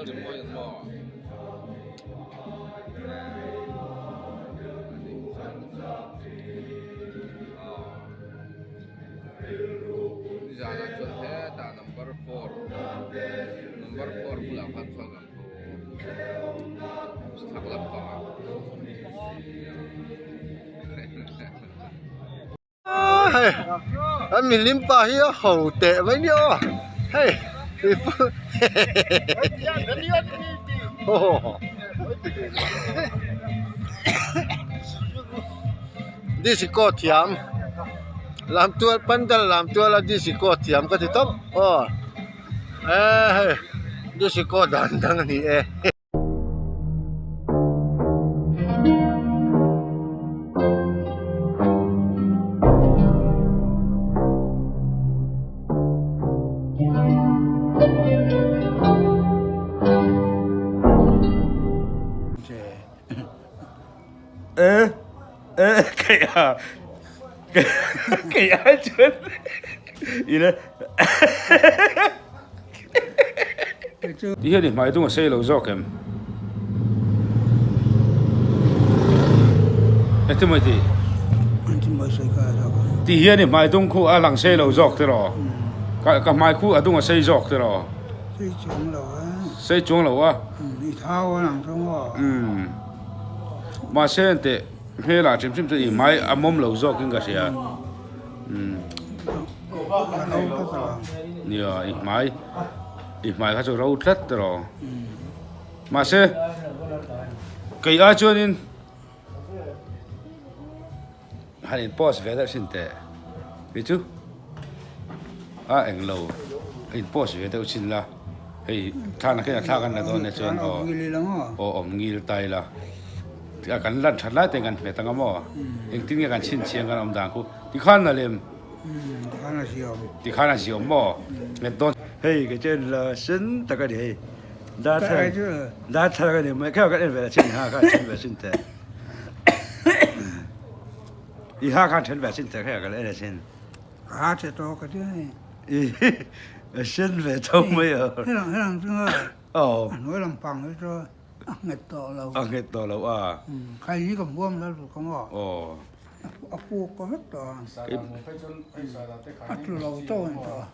Lalrinmawi an maw? Nizanah chuan hetah number four number four bulah khan chuan kan thu chhak lampangah. Hei an milim pa hi a ho teh mai nia aw hei disco thiam lamtual pandal lamtuala disco thiam ka ti tawp aw hei disco dan dang a ni e. E e kei a kei a chuan ila Ti hian i hmai dung a sei lo zawk em? Engtin maw i tih? Ti hian i hmai dung khu a lang sei lo zawk tiraw? Ka ka hmai khu a dung a sei zawk tiraw? Sei chuang lo a. Sei chuang lo a. I thau a lang chuang aw. Umm. Mahse enteh hmelah hrim hrim chuan i hmai a mawm lo zawkin ka hria. Umm. Nia i hmai i hmai kha chu ro tlat ta rawh mahse kei ai chuanin han in post ve deuh sin teh kei chu a englo in post ve deuh chin la hei thla nakin a thla kan la dawn e chuan aw aw awm ngil ta ila kan lan that lai te kan hmet anga maw engtin nge kan chhinchhiah kan awm dan khu tikhan a lem. Tikhan a ziawm. Tikhan a ziawm maw? Nghet dawn. Hei ka chen la sen tak a ni hei. Darthlalang darthlalang a ni mai kha kan en ve la chin ha kha then ve sin te. I ha khan then ve sin te kha kan en a sin. Ha che to ka ti hei. I sen ve tho mai a. Helang helang chu nga. Aw. A hnuai lam pang hi chu a nghet tawh lo. A nghet tawh lo a. Khai ni ka huam la lu ka maw. Aw. A puk ka vek tawh a. A tlu lo tawh a ni tawh.